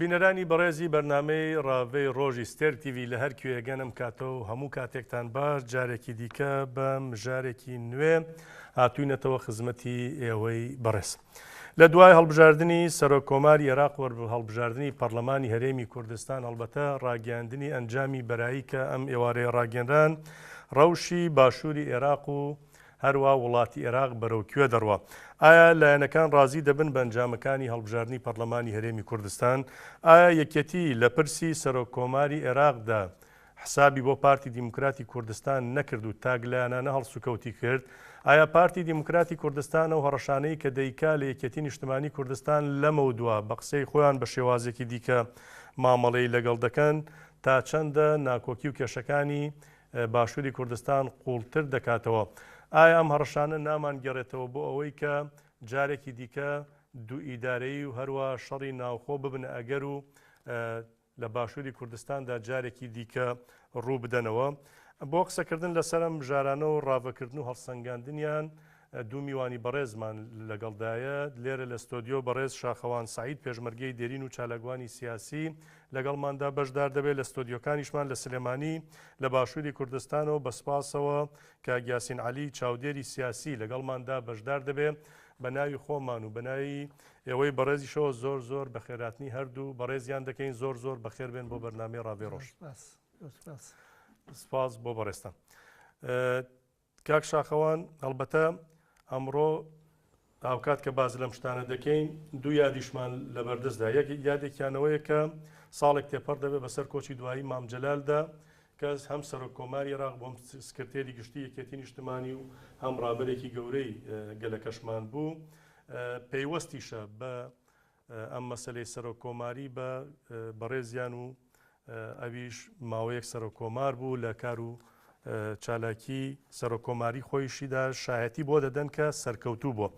بینەرانی بەڕێزی بەرنامەی ڕاڤەی ڕۆژی ستێرک تیڤی لە هەر کوێ گەنم کاتە و هەموو کاتێکتان باش جارێکی دیکە بە مژارێکی نوێ هاتوینەتەوە خزمەتی ئێوەی بەڕێز. لە دوای هەڵبژاردنی سەرۆک کۆماری عێراق و هەڵبژاردنی پەرلەمانی هەرێمی کوردستان هەڵبەتە ڕاگەیاندنی ئەنجامی بەرایی کە ئەم ئێوارەیە ڕاگەنران ڕەوشی باشووری عێراق و هەروا وڵاتی عێراق بەرەو کوێ دەڕوا؟ ئایا لایەنەکان ڕازی دەبن بە ئەنجامەکانی هەڵبژاردنی پەڕلەمانی هەرێمی کوردستان؟ ئایا یەکێتی لە پرسی سەرۆک کۆماری عێراقدا حسابی بۆ پارتی دیموکراتی کوردستان نەکرد و تاکلایەنانە هەڵسوکەوتی کرد؟ ئایا پارتی دیموکراتی کوردستان ئەو هەڕەشانەی کە دەیکا لە یەکێتی نیشتمانی کوردستان لەمەودوا بە قسەی خۆیان بە شێوازێکی دیکە مامەڵەی لەگەڵ دەکەن تا چەندە ناکۆکی و کێشەکانی باشووری کوردستان قووڵتر دەکاتەوە. ئایا ئەم هەڕەشانە نامانگێڕێتەوە بۆ ئەوەی کە جارێکی دیکە دووئیدارەیی و هەروا شەڕی ناوخۆ ببنە ئەگەر و لە باشووری کوردستاندا جارێکی دیکە ڕوو بدەنەوە؟ بۆ قسەکردن لەسەر ئەم مژارانە و ڕاڤەکردن و هەڵسەنگاندنیان دوو میوانی بەڕێزمان لەگەڵدایە، لێرە لە ستۆدیۆ بەڕێز شاخەوان سەعید پێشمەرگەی دێرین و چالاکوانی سیاسی لەگەڵماندا بەشدار دەبێت، لە ستۆدیۆکانیشمان لە سلێمانی لە باشووری کوردستانەوە بە سپاسەوە کاک یاسین عەلی چاودێری سیاسی لەگەڵماندا بەشدار دەبێت، بە ناوی خۆمان و بە ناوی ئێوەی بەڕێزیشەوە زۆر زۆر بەخێراتنی هەردوو بەڕێزیان دەکەین، زۆر زۆر بەخێر بێن بۆ بەرنامەی ڕاڤەی ڕۆژ. سپاس بۆ بەڕێزتان. کاک شاخەوان هەڵبەتە ئەمڕۆ هاوکات کە باس لەم شتانە دەکەین دوو یادیشمان لەبەردەستدا یەک یادێکیانەوەیە کە ساڵێک تێپەڕ دەبێت بەسەر کۆچی دوایی مام جەلالدا کەس هەم سەرۆک کۆماری عێراق بۆم سکرتێری گشتی یەکێتی نیشتمانی و هەم ڕابەرێکی گەورەی گەلەکەشمان بوو پەیوەستیشە بە ئەم مەسەلەی سەرۆک کۆماری بە بەڕێزیان و ئەویش ماوەیەک سەرۆک کۆمار بوو لە کار و چالاکی سەرۆک کۆماری خۆیشیدا شایەتی بۆ دەدەن کە سەرکەوتوو بووە.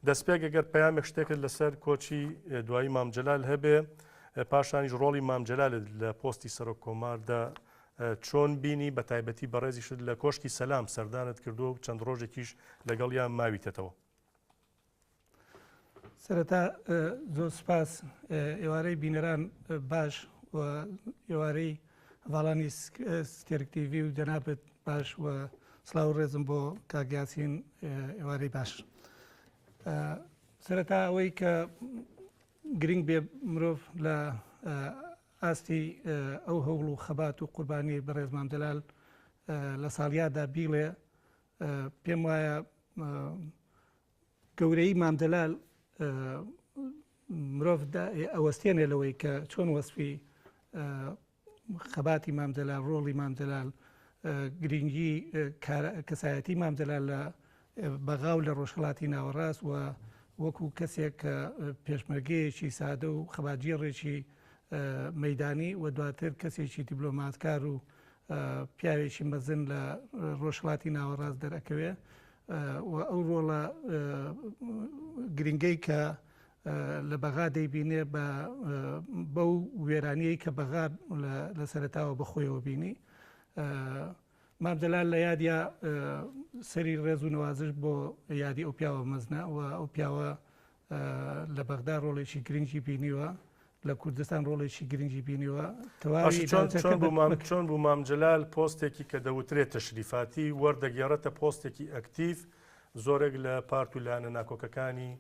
دەستپێک ئەگەر پەیامێک شتێکت لەسەر کۆچی دوایی مام جەلال هەبێ پاشانیش ڕۆڵی مام جەلالت لە پۆستی سەرۆک کۆماردا چۆن بینی بە تایبەتی بەڕێزیشت لە کۆشکی سەلام سەردانت کردووە و چەند ڕۆژێکیش لەگەڵیان ماویتەتەوە. سەرەتا زۆر سپاس ئێوارەی بینەران باش و ئێوارەی هەواڵانی ستێرک تیڤی و جەنابەت باش و سلااو ڕێزم بۆ کاگیاسین ئێوارەی باش سەرەتا ئەوەی کە گرنگ بێ مرۆڤ لە ئاستی ئەو هەوڵ و خەبات و قوربانی بەڕێز مام جەلال لە ساڵیادا بیڵێ پێم وایە گەورەی مام جەلال مرۆڤ ئەوەستێنێ لەوەی کە چۆن وەسفی خەباتی مام جەلال ڕۆڵی مام جەلال گرنگی کەسایەتی مام جەلال لە بەغا و لە ڕۆژهڵاتی ناوەڕاست و وەکو کەسێک کە پێشمەرگەیەکی سادە و خەباتگێڕێکی مەدانی و دواتر کەسێکی دیبلۆماتکار و پیاوێکی مەزن لە ڕۆژهڵاتی ناوەڕاست دەرەکەوێ و ئەو ڕۆڵە گرنگەی کە لە بەغا دەیبینێ بەو وێرانیەی کە بەغا لە سەرتاوە بەخۆیەوە بینی مام جەلال لە یادیا سەری ڕێز و نەوازش بۆ یادی ئەو پیاوە مەزنە و ئەو پیاوە لە بەغدا ڕۆڵێکی گرنگی بینیوە لە کوردستان ڕۆڵێکی گرنگی بینیوە تەواوی چۆن بوو مام جەلال پۆستێکی کە دەوترێت تەشریفاتی وەردەگێڕێتە پۆستێکی ئەکتیڤ زۆرێک لە پارت و لایەنە ناکۆکەکانی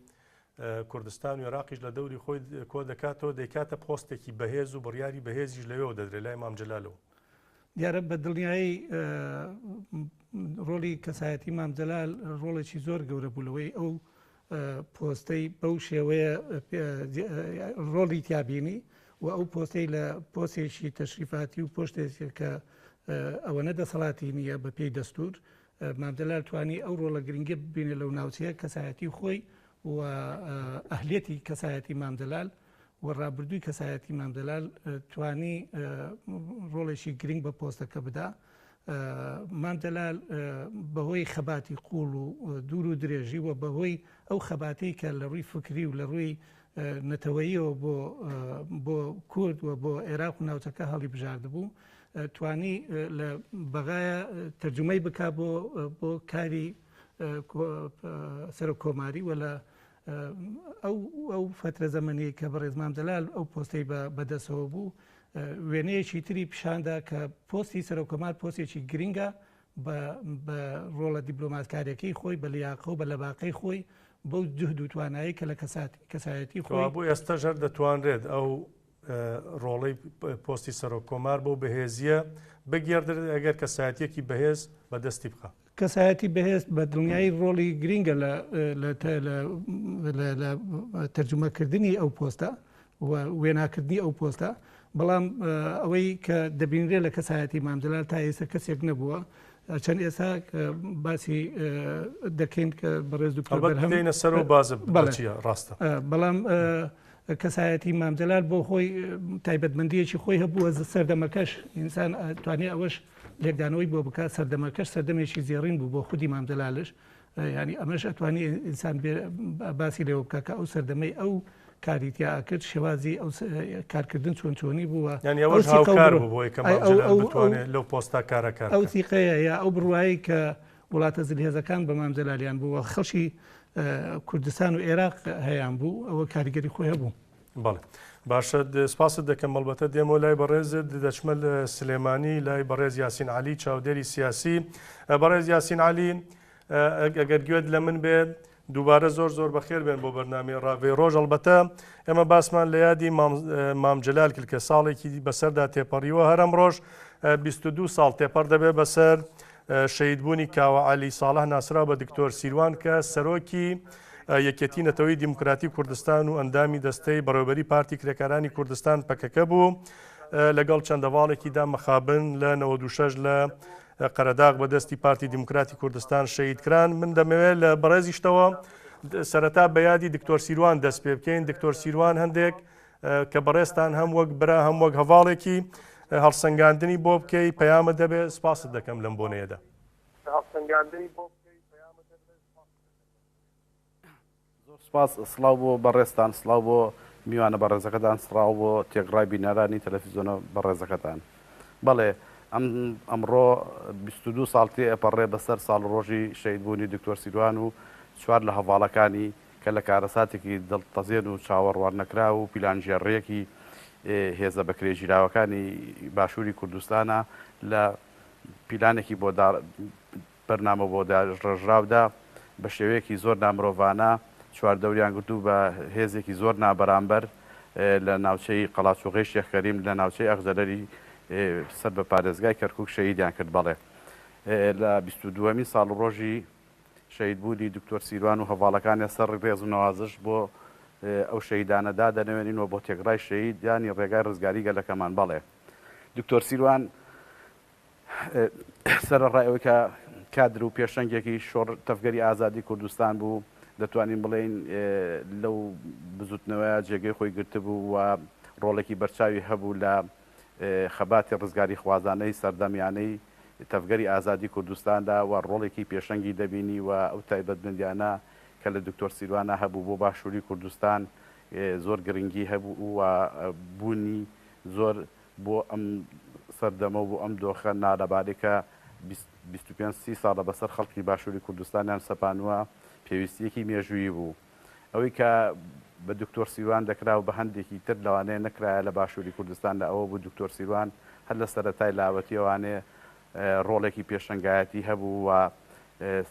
کوردستان و عێراقیش لە دەوری خۆی کۆ دەکاتەوە دەیکاتە پۆستێکی بەهێز و بڕیاری بەهێزیش لەوێوە دەدرێت لای مام جەلالەوە. دیارە بە دڵنیایی ڕۆڵی کەسایەتی مام جەلال ڕۆڵێکی زۆر گەورە بوو لەوەی ئەو پۆستەی بەو شێوەیە ڕۆڵی تیابینی و ئەو پۆستەی لە پۆستێکی تەشریفاتی و پۆشتێک کە ئەوەنە دەسەڵاتی نییە بە پێی دەستور مام جەلال توانی ئەو ڕۆڵە گرنگە ببینێ لەو ناوچەیە کەسایەتی خۆی و ئەهلیەتی کەسایەتی مام جەلال و ڕابردووی کەسایەتی مام جەلال توانی ڕۆڵێکی گرنگ بە پۆستەکە بدا. مام جەلال بەهۆی خەباتی قوڵ و دوور و درێژی و بەهۆی ئەو خەباتەی کە لە ڕووی فکری و لە ڕووی نەتەوەیەوە بۆ بۆ کورد و بۆ عێراق و ناوچەکە هەڵی بژاردبوو توانی لە بەغایە تەرجومەی بک بۆ بۆ کاری سەرۆک کۆماری و لە ئەو ئەو فەترە زەمەنی کە بەڕێز مام جەلال ئەو پۆستەی بە بەدەسەوە بوو وێنەیەکی تری پیشاندا کە پۆستی سەرۆککۆمار پۆستێکی گرنگە بە بە ڕۆڵە دیبلۆماتکاریەکەی خۆی بە لیاقە و بە لەباقەی خۆی بەو جهد و توانایی کە لە کەسایەتی خۆی کەوابوو ئێستەش هەر دەتوانرێت ئەو ڕۆڵەی پۆستی سەرۆک کۆمار بەو بەهێزییە بگێڕدرێت ئەگەر کەسایەتیەکی بەهێز بەدەستی بخا. کەسایەتی بەهێز بە دڵنیایی ڕۆڵی گرینگە لە لە تەرجومەکردنی ئەو پۆستە و وێناکردنی ئەو پۆستە، بەڵام ئەوەی کە دەبینرێت لە کەسایەتی مام جەلال تا ئێستا کەسێک نەبووە چەند ئێستا باسی دەکەین کە بەڕێز دکتۆر بەرهەم دێنە سەر و باز بەڵێ ڕاستە بەڵام کەسایەتی مام جەلال بۆ خۆی تایبەتمەندیەکی خۆی هەبووە سەردەمەکەش ئینسان توانێت ئەوەش لێکدانەوەی بۆ بکات سەردەمەکەش سەردەمێکی زێڕین بوو بۆ خودی مام جەلالش یانی ئەمەش ئەتوانی ئینسان باسی لێوە بکە کە ئەو سەردەمەی ئەو کاری تیا ئەکرد شێوازی ئەو کارکردن چۆن چۆنی بووە یانی ئەوەش هاوکار بوو بۆی کە مام جەلال بتوانێت لەو پۆستە کارە کار ئەو سیقەیە یا ئەو بڕوایی کە وڵاتە زلهێزەکان بە مام جەلالیان بوو خەڵکی کوردستان و عێراق هەیان بوو ئەوە کاریگەری خۆی هەبوو. بەڵێ باشە سپاست دەکەم ئەڵبەتە دێمەوە لای بەڕێزت دەچمە لە سلێمانی لای بەڕێز یاسین عەلی چاودێری سیاسی بەڕێز یاسین عەلی ئەگەر گوێت لە من بێت دووبارە زۆر زۆر بەخێر بێن بۆ بەرنامەی ڕاڤەی ڕۆژ ئەڵبەتە ئێمە باسمان لە یادی مام جەلال کرد کە ساڵێکی بەسەردا تێپەڕیوە هەرم ڕۆژ 22 ساڵ تێپەڕ دەبێت بەسەر شەهیدبوونی کاوە عەلی ساڵح ناسراو بە دکتۆر سیروان کە سەرۆکی یەکێتی نەتەوەی دیموکراتی کوردستان و ئەندامی دەستەی بەڕێوەبەری پارتی کرێکارانی کوردستان پەکەکە بوو لەگەڵ چەند هەواڵێکیدا مەخابن لە 96 لە قەرەداغ بە دەستی پارتی دیموکراتی کوردستان شەهید کران من دەمەوێت لە بەڕێزیشتەوە سەرەتا بە یادی دکتۆر سیروان دەست پێ بکەین دکتۆر سیروان هەندێک کە بەڕێزتان هەم وەک برا هەم وەک هەڤاڵێکی هەڵسەنگاندنی بۆ بکەی پەیامە دەبێت سپاست دەکەم لەم بۆنەیەدا. هەڵسەنگاندنی بۆ بکەی پەیامە دەبێت سپاست دەکەم. زۆر سپاس سڵاو بۆ بەڕێزتان سڵاو بۆ میوانە بەڕێزەکەتان سڕاو بۆ تێکڕای بینەرانی تەلەفیزۆنە بەڕێزەکەتان بەڵێ ئەم ئەمڕۆ 22 ساڵ تێ ئەپەڕێ بەسەر ساڵڕۆژی شەهیدبوونی دکتۆر سیروان و چوار لە هەڤاڵەکانی کە لە کارەساتێکی دڵتەزێن و چاوەڕواننەکراو و پیلانگێڕییەکی هێزە بەکرێگیراوەکانی باشووری کوردستانە لە پیلانێکی بۆ بەرنامە بۆ داڕێژراودا بە شێوەیەکی زۆر نامرۆڤانە چواردەوریان گرت و بە هێزێکی زۆر نابەرامبەر لە ناوچەی قەڵاچوغەی شێخ کەریم لە ناوچەی ئەغجەلەری سەر بە پارێزگای کەرکووک شەهیدیان کرد. بەڵێ لە 22مین ساڵڕۆژی شەهیدبوونی دکتۆر سیروان و هەڤاڵەکانیان سەر ڕێز و نەوازش بۆ ئەو شەهیدانە دادەنەوێنین و بۆ تێکڕای شەهیدانی ڕێگای ڕزگاری گەلەکەمان. بەڵێ دکتۆر سیروان سەرەڕای ئەوەی کە کادر و پێشەنگێکی شۆڕ تەڤگەری ئازادی کوردستان بوو، دەتوانین بڵێین لەو بزوتنەوەیە جێگەی خۆی گرتبوو و ڕۆڵێکی بەرچاوی هەبوو لە خەباتی ڕزگاریخوازانەی سەردەمیانەی تەڤگەری ئازادی کوردستاندا و ڕۆڵێکی پێشەنگی دەبینی و ئەو تایبەتمەندیانە کە لە دکتۆر سیروانا هەبوو بۆ باشووری کوردستان زۆر گرنگی هەبوو و بوونی زۆر بۆ ئەم سەردەمە و بۆ ئەم دۆخە نالەبارەی کە 25 سی ساڵە بەسەر خەڵکی باشووری کوردستانیان سەپانووە پێویستییەکی مێژوویی بوو. ئەوەی کە بە دکتۆر سیروان دەکرا و بە هەندێکی تر لەوانەیە نەکرایە لە باشووری کوردستاندا ئەوە بوو دکتۆر سیروان هەر لە سەرەتای لاوەتیەوانێ ڕۆڵێکی پێشەنگایەتی هەبوو و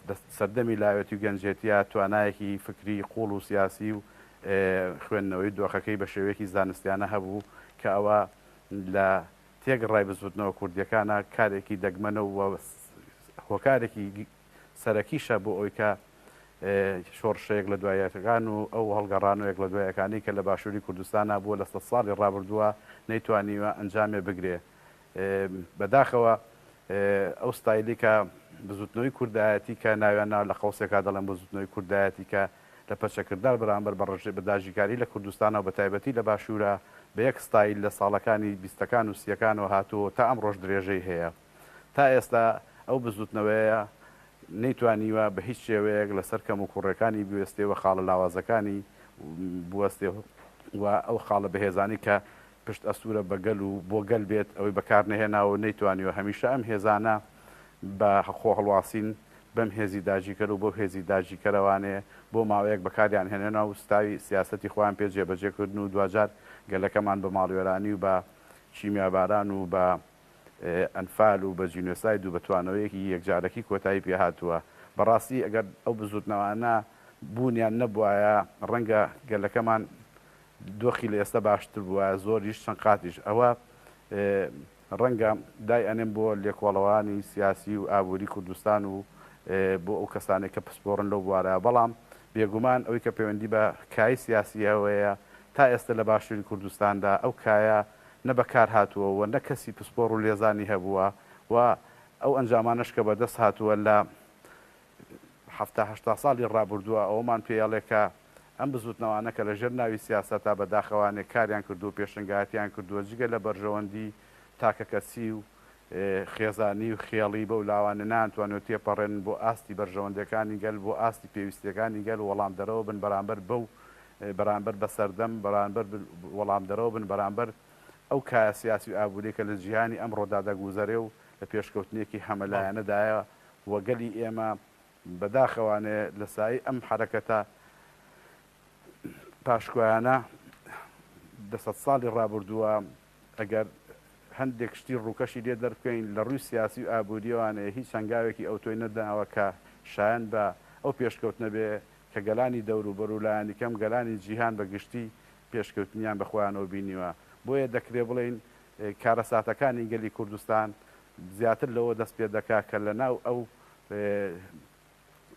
لە سەردەمی لاوێتی و گەنجێتیا توانایەکی فکری قووڵ و سیاسی و خوێندنەوەی دۆخەکەی بە شێوەیەکی زانستیانە هەبوو کە ئەوە لە تێکڕای بزووتنەوە کوردییەکانا کارێکی دەگمەنە و هۆکارێکی سەرەکیشە بۆ ئەوەی کە شۆڕشە یەک لە دوای یەکەکان و ئەو هەڵگەڕانەوە یەک لە دوای یەکانەی کە لە باشووری کوردستانا بووە لە سەدساڵی ڕابردووە نەیتوانیوە ئەنجامێ بگرێ. بەداخەوە ئەو ستایلی کە بزووتنەوەی کوردایەتی کە ناویان ناوە لە قەوسێکا دەڵێن بزووتنەوەی کوردایەتی کە لە پەرچەکردار بەرامبەر بە ڕژێ بە داگیرکاری لە کوردستانا و بەتایبەتی لە باشوورا بە یەک ستایل لە ساڵەکانی بیستەکان و سییەکانەوە هاتووە و تا ئەمڕۆش درێژەی هەیە. تا ئێستا ئەو بزووتنەوەیە نەیتوانیوە بە هیچ شێوەیەک لەسەر کەموکوڕیەکانی بوێستێ و خاڵە لاوازەکانی بوەستێ و ئەو خاڵە بەهێزانەی کە پشت ئەستوورە بە گەل و بۆ گەل بێت ئەوەی بەکار نەهێناوە و نەیتوانیوە. هەمیشە ئەم هێزانە بە خۆهەڵواسین بەم هێزی داگیرکەر و بەو هێزی داگیرکەرەوانێ بۆ ماوەیەک بەکاریان هێنێنا و ستاوی سیاسەتی خۆیان پێ جێبەجێ کردن و دواجار گەلەکەمان بە ماڵوێرانی و بە کیمیاباران و بە ئەنفال و بە جینۆساید و بە توانەوەیەکی یەکجارەکی کۆتایی پێ هاتووە. بەڕاستی ئەگەر ئەو بزووتنەوانە بوونیان نەبوایە ڕەنگە گەلەکەمان دۆخی لە ئێستا باشتر بوایە زۆریش چەند قاتیش. ئەوە ڕەنگە دای ئەنێم بۆ لێکۆڵەوانی سیاسی و ئابووری کوردستان و بۆ ئەو کەسانەی کە پسپۆڕن لەو بوارە، بەڵام بێگومان ئەوەی کە پەیوەندی بە کایەی سیاسییەوەیە تا ئێستا لە باشووری کوردستاندا ئەو کایە نە بەکار هاتووە و نە کەسی پسپۆڕ و لێزانی هەبووە و ئەو ئەنجامانەش کە بەدەست هاتووە لە حەفتا هەشتا ساڵی ڕابوردووە ئەوەمان پێ ئەڵێ کە ئەم بزوتنەوانە کە لە ژێر ناوی سیاسەتا بە داخەوانێ کاریان کردووە و پێشەنگایەتیان کردووە جگە لە بەرژەوەندی تاکەکەسی و خێزانی و خێڵی بەو لاوانە نەیانتوانیوە تێپەڕێنن بۆ ئاستی بەرژەوەندیەکانی گەل بۆ ئاستی پێویستیەکانی گەل وەڵامدەرەوە بن بەرامبەر بەو بەرامبەر بە سەردەم بەرامبەر وەڵامدەرەوە بن بەرامبەر ئەو کایە سیاسی و ئابووریە کە لە جیهانی ئەمڕۆدا دەگوزەرێ و لە پێشکەوتنێکی هەمەلایەنەدایە و گەلی ئێمە بەداخەوانێ لە سایەی ئەم حەرەکەتە پاشکۆیانە دە سەدساڵی ڕابوردووە ئەگەر هەندێک شتی ڕووکەشی لێ دەربکەین لە ڕووی سیاسی و ئابوورییەوانێ هیچ هەنگاوێکی ئەوتۆی نەداوە کە شایەن بە ئەو پێشکەوتنە بێ کە گەلانی دەوروبەر و لایەنیکەم گەلانی جیهان بە گشتی پێشکەوتنیان بە خۆیانەوە بینیوە. بۆیە دەکرێ بڵێین کارەساتەکانی گەلی کوردستان زیاتر لەوە دەست پێ دەکا کە لە ناو ئەو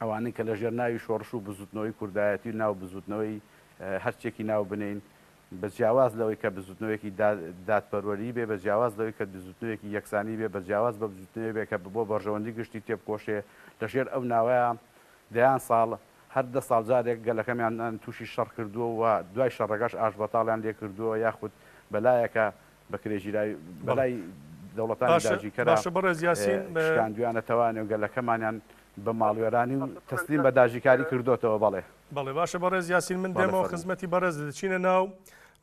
ئەوانەی کە لە ژێر ناوی شۆڕش و بزووتنەوەی کوردایەتی و ناو بزووتنەوەی هەرچیەکی ناو بنێین بە جیاواز لەوەی کە بزووتنەوەیەکی دادپەروەری بێ، بە جیاواز لەوەی کە بزووتنەوەیەکی یەکسانی بێ، بە جیاواز بە بزووتنەوەی بێ کە بۆ بەرژەوەندی گشتی تێبکۆشێ، لە ژێر ئەو ناوەیا دەیان ساڵ، هەر دە ساڵ جارێک گەلەکەمیان تووشی شەڕ کردووە و دوای شەڕەکەش ئاشبەتاڵیان لێ کردووە یاخود بەلایەکە بەکرێگیراوی بەلای دەوڵەتانی باشە داگیرکەرا باشە بەڕێز یاسین شکاندویانەتەوانێ و گەلەکەمانیان بە ماڵوێرانی و تەسلیم بە داگیرکاری کردۆتەوە بەڵێ. بەڵێ باشە بەڕێز یاسین من بەڵێ دێمەوە فەرموو. خزمەتی بەڕێز دەچینە ناو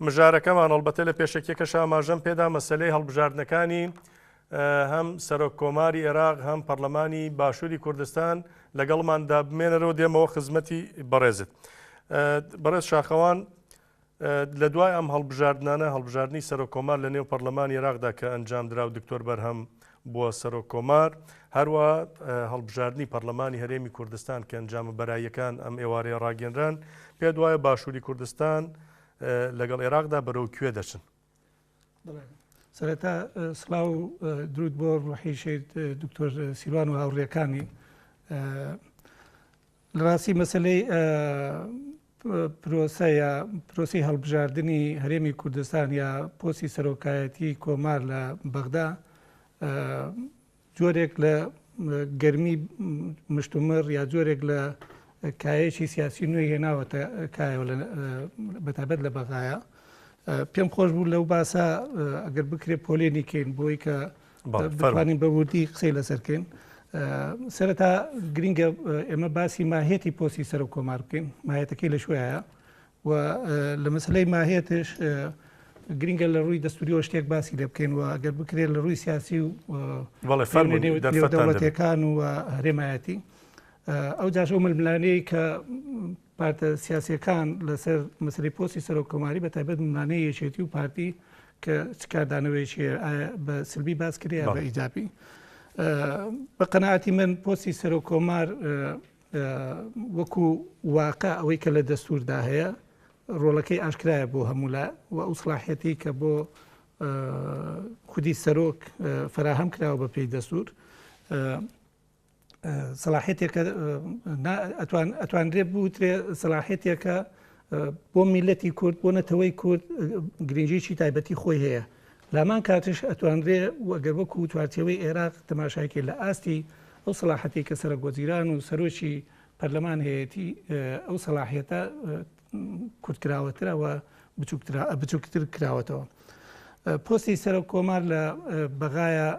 مژارەکەمان ئەڵبەتە لە پێشەکیەکەش ئاماژەم پێدا مەسەلەی هەڵبژاردنەکانی هەم سەرۆک کۆماری عێراق هەم پەرلەمانی باشووری کوردستان لەگەڵماندا بمێنەرەوە دێمەوە خزمەتی بەڕێزت بەڕێز شاخەوان لە دوای ئەم هەڵبژاردنانە، هەڵبژاردنی سەرۆک کۆمار لە نێو پەڕلەمانی عێراقدا کە ئەنجامدرا و دکتۆر بەرهەم بووە سەرۆک کۆمار، هەروەها هەڵبژاردنی پەڕلەمانی هەرێمی کوردستان کە ئەنجامە بەراییەکان ئەم ئێوارەیە ڕاگەنران، پێت وایە باشووری کوردستان لەگەڵ عێراقدا بەرەو کوێ دەچن؟ سەرەتا سڵاو و درود بۆ ڕوحی شەهید دکتۆر سیروان و هاوڕێکانی. لە ڕاستی مەسەلەی پرۆسە یا پرۆسەی هەڵبژاردنی هەرێمی کوردستان یا پۆستی سەرۆکایەتی کۆمار لە بەغدا جۆرێک لە گەرمی مشتومڕ یا جۆرێک لە کایەکی سیاسی نوێی هێناوەتە کایەوە بەتابەت لە بەغایە پێم خۆش بوو لەو باسە ئەگەر بکرێت پۆلێنی کەین بۆی کە بتوانین بە وردی قسەی لەسەر کەین. سەرەتا گرینگە ئێمە باسی ماهیەتی پۆستی سەرۆک کۆمار بکەین، ماهیەتەکەی لە کوێیە و لە مەسەلەی ماهیەتش گرینگە لە ڕووی دەستوریەوە شتێک باسی لێ بکەین و ئەگەر بکرێت لە ڕووی سیاسی و دەوڵەتەکان و هەرێمایەتی ئەو جاش ئەو ململانەی کە پارتە سیاسیەکان لەسەر مەسەلەی پۆستی سەرۆک کۆماری بە تایبەت ململانێی یەکێتی و پارتی کە چ کاردانەوەیەکی هەیە ئایا بە سلبی باس کرێ یا بە ئیجابی بە قەناعەتی من پۆستی سەرۆک کۆمار وەکو واقع ئەوەی کە لە دەستوردا هەیە ڕۆڵەکەی ئاشکرایە بۆ هەموولا و ئەو سڵاحەتی کە بۆ خودی سەرۆک فراهەم کراوە بە پێی دەستور سەلاحیەتێکە ئەتوانرێ بوترێ سەلاحیەتێکە بۆ میلەتی کورد بۆ نەتەوەی کورد گرنگیی تایبەتی خۆی هەیە لامان کاتش ئەتوانرێ وەگەر وەکو چوارچێوەی عێراق تەماشایکە لە ئاستی ئەو سەلاحەتی کە سەرۆک وەزیران و سەرۆکی پەرلەمان هەیەتی ئەو سەلاحیەتە کورتکراوەترە و بچووکتر کراوەتەوە. پۆستی سەرۆک کۆمار لە بەغایە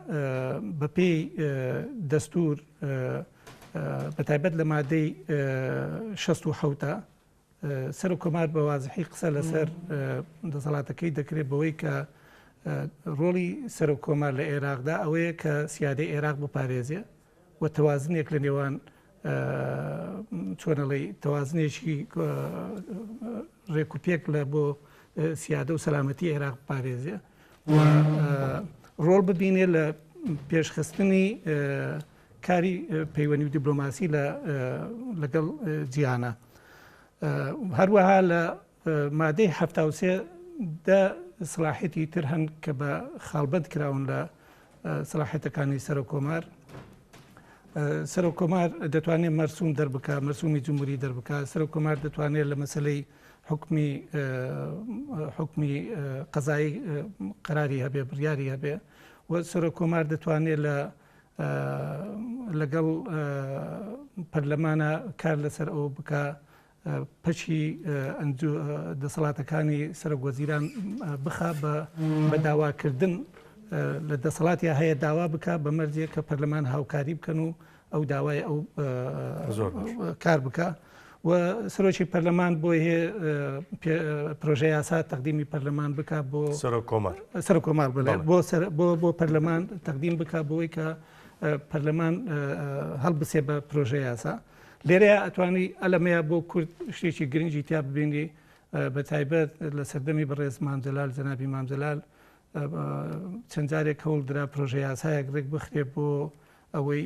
بەپێی دەستور بەتایبەت لە مادەی 67 سەرۆک کۆمار بە وازحی قسە لەسەر دەسەڵاتەکەی دەکرێت بەوەی کە ڕۆڵی سەرۆک کۆمار لە عێراقدا ئەوەیە کە سیادەی عێراق بپارێزێ و تەوازنێک لە نێوان چۆنەڵی تەوازنێکی ڕێکوپێک لە بۆ سیادە و سەلامەتی عێراق بپارێزێ و ڕۆڵ ببینێ لە پێشخستنی کاری پەیوەنی و دیبلۆماسی لەگەڵ جیهانە. هەروەها لە مادەی 73 دە سلاحیەتی تر هەن کە بە خاڵبەند کراون لە سلاحیەتەکانی سەرۆک کۆمار. سەرۆک کۆمار دەتوانێت مەرسوم دەربکا، مەرسومی جمهوری دەربکا. سەرۆک کۆمار دەتوانێت لە مەسلەی حکمی حکمی قەزایی قەراری هەبێ، بڕیاری هەبێ و سەرۆک کۆمار دەتوانێت لە لەگەڵ پەرلەمانە کار لەسەر ئەوە بکا پەکی دەسەڵاتەکانی سەرۆک وەزیران بخا بە داواکردن لە دەسەڵاتیا هەیە داوا بکا بە مەرجێک کە پەرلەمان هاوکاری بکەن و ئەو داوای ئەو کار بکە و سەرۆکی پەرلەمان بۆی هەیە پرۆژە یاسا تەقدیمی پەرلەمان بک بۆ سەرۆک کۆمار سەرۆک کۆمار بڵێ بۆ بۆ بۆ پەرلەمان تەقدیم بک بۆی کە پەرلەمان هەڵبسێ بە پرۆژە یاسا لێرەیە ئەتوانی ئەلەمەیە بۆ کورد شتێکی گرنگی تیا ببینی بە تایبەت لە سەردەمی بەڕێز مام جەلال جەنابی مام جەلال چەند جارێک هەوڵ درا پرۆژە یاسایەک ڕێک بخرێ بۆ ئەوەی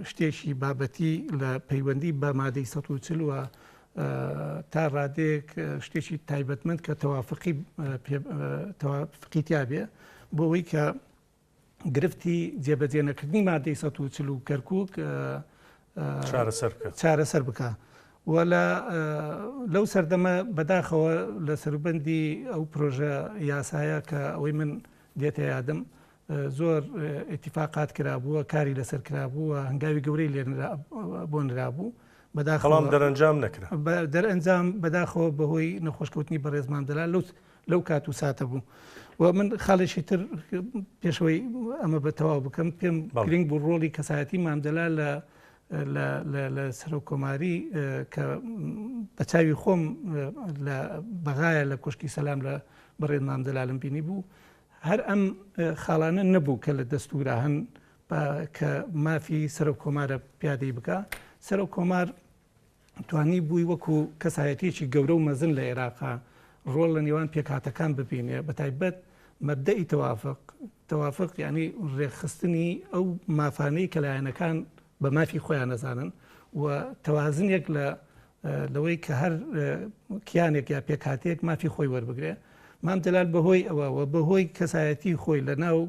شتێکی بابەتی لە پەیوەندی بە مادەی 140 وە تا ڕادەیەک شتێکی تایبەتمەند کە تەوافقی تەوافقی تیا بێ بۆ ئەوەی کە گرفتی جێبەجێ نەکردنی مادەی 140 و کەرکک چارەسەر بکە و لە لەو سەردەمە بەداخەوە لە سەروبەندی ئەو پرۆژە یاسایە کە ئەوەی من دێتە یادم زۆر ئیتیفاقات کرابووە، کاری لەسەر کرابوو و هەنگاوی گەورەی لێ بۆ نرابوو. بەداخەوە بەڵام دەرەنجام نەکرا. دەرئەنجام بەداخەوە بەهۆی نەخۆشکەوتنی بەڕێز مام جەلال لەو لەو کات و ساتە بوو. و من خاڵێکی تر پێشەوەی ئەمە بە تەواو بکەم پێم گرنگ بوو ڕۆڵی کەسایەتی مام جەلال لە لە لە لە سەرۆک کۆماری کە بە چاوی خۆم لە بەغایە لە کۆشکی سەلام لە بەڕێز مام جەلالم بینی بوو. هەر ئەم خاڵانە نەبوو کە لە دەستوورا هەن کە مافی سەرۆک کۆمارە پیادەی بکا. سەرۆک کۆمار توانی بووی وەکو کەسایەتیەکی گەورە و مەزن لە عێراقا ڕۆڵ لە نێوان پێکهاتەکان ببینێ، بە تایبەت مەبدەئی تەوافق، تەوافق یانی ڕێکخستنی ئەو مافانەی کە لایەنەکان بە مافی خۆیان ئەزانن و تەوازنێک لە لەوەی کە هەر کیانێک یا پێکهاتەیەک مافی خۆی وەربگرێ. مام جەلال بەهۆی ئەوە و بەهۆی کەسایەتی خۆی لە ناو